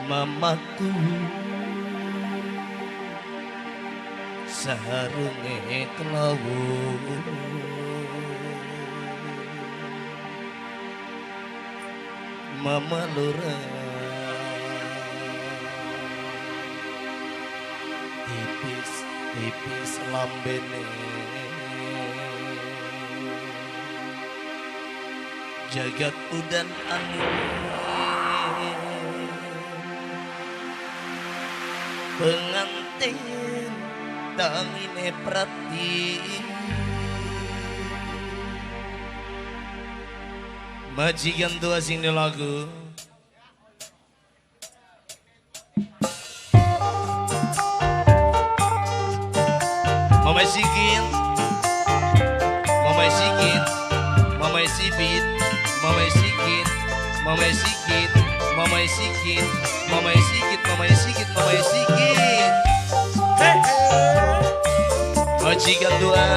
Mamaku sarunge klawu Mama Lurah tipis-tipis lambene jagat udan angin pengantin tangine prati majikan tua sing lagu Mama Sigit, Mama Sigit, Mama Sibit, Mama Sigit, Mama Sigit, Mama Sigit, Mama Sigit, Mama Sigit, Mama Sigit. Majikan tua,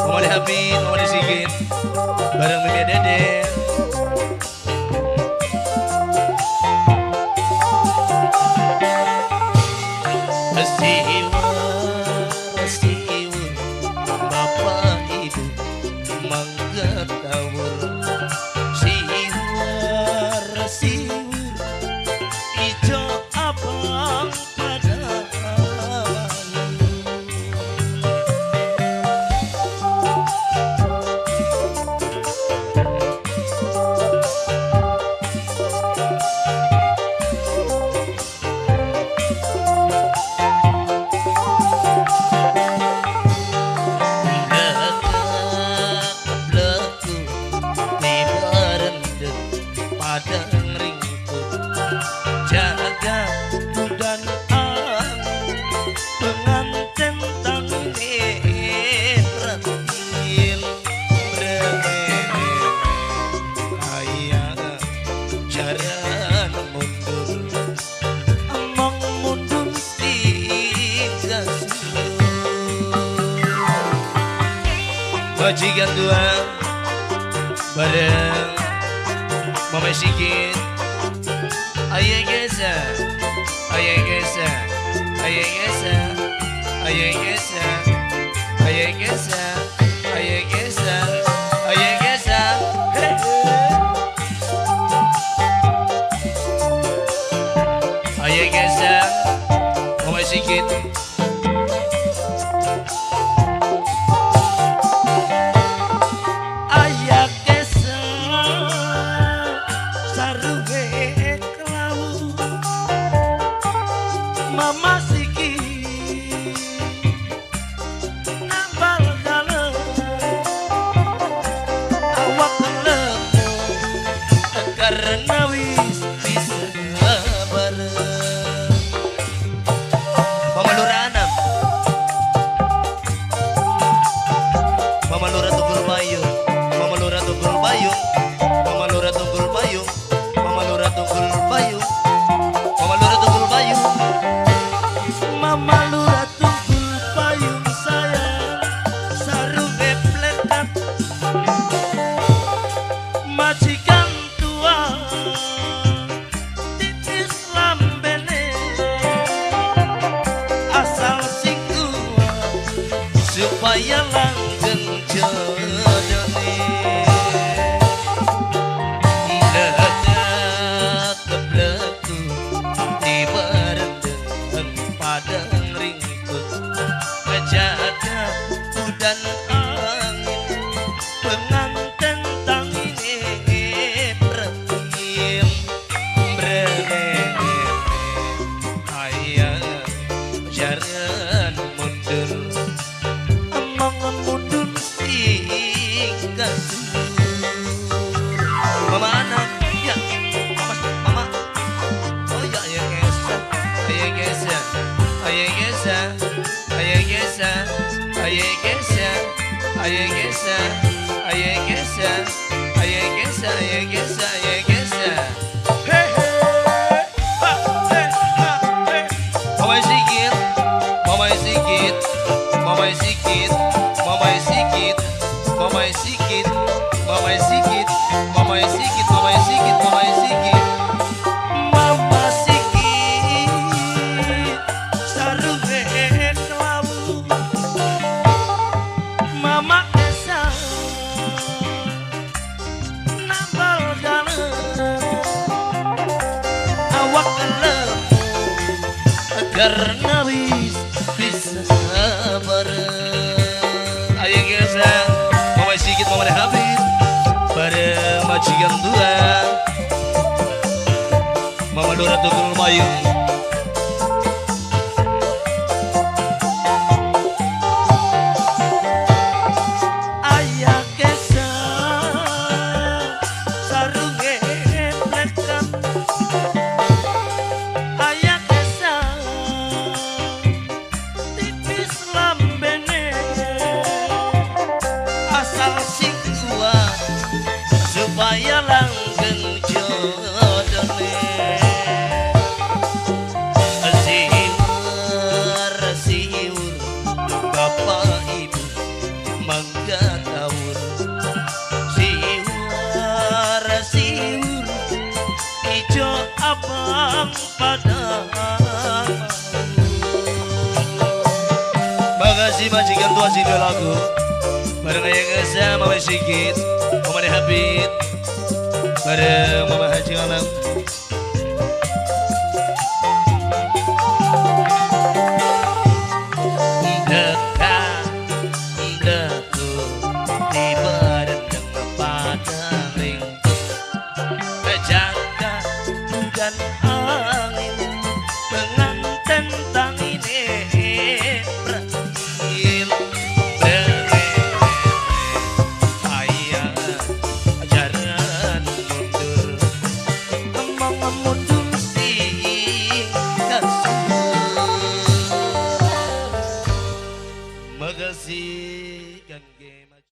Mama Habib, Mama Sigit, bareng Mimi Dede. Majikan tua bareng Mama Sigit. Ayo gesa, ayo gesa, ayo gesa, ayo gesa, ayo gesa, ayo gesa, ayo gesa. Ayo gesa, Mama Sigit. Mama Sigit nambal dalem awak lemu karena wis bisa bareng. Mama Lurah Anam, Mama Lurah Tunggul Payung, Mama Lurah Tunggul Payung, Mama Lurah Tunggul Payung, Mama Lurah Tunggul Payung, Mama Lurah Tunggul Payung. Mama Lurah Tunggul Payung sayang sarunge plekat majikan tua titis lambene asal sing kuat supaya langgeng jodone. Lekat kebleku diberendeng padang ringkut jaga udan angin penganten tangine pretim brene ayah jaran mundur emang mundur sing kasur. Mama anak ya mama, mama oh ya ya gesa, ayo gesa, ayo gesa, ayo gesa, ayo gesa, ayo gesa, ayo gesa, ayo gesa, ayo gesa, ayo gesa. Hey hey ha hey ha hey. Mama Sigit, Mama Sigit, Mama Sigit, Mama Sigit, Mama Sigit, Mama Sigit, Mama Sigit, Mama Sigit, Mama Sigit, Mama Sigit. karena wis bisa bareng. Ayo guys, Mama Sigit, Mama Habib bareng majikan tua Mama Lurah Tunggul Mayung. Ayah kesa sarunge plekan, ayah kesa tipis lambene, asal sing kuat supaya langgeng jodone. Siwur siwur bapak ibu mangga tawur, siwur siwur ijo abang pada. Makasih majikan tua sing lagu bareng ayah Ngesa, Mama Sigit, Mama Habib bareng Mama Haji Alam. Dekat deku di berendang padang ringkih, jaga dan angin penganten tangine pratil. Ayah jaran mundur, emang mundur sing kasur. Makasih kan.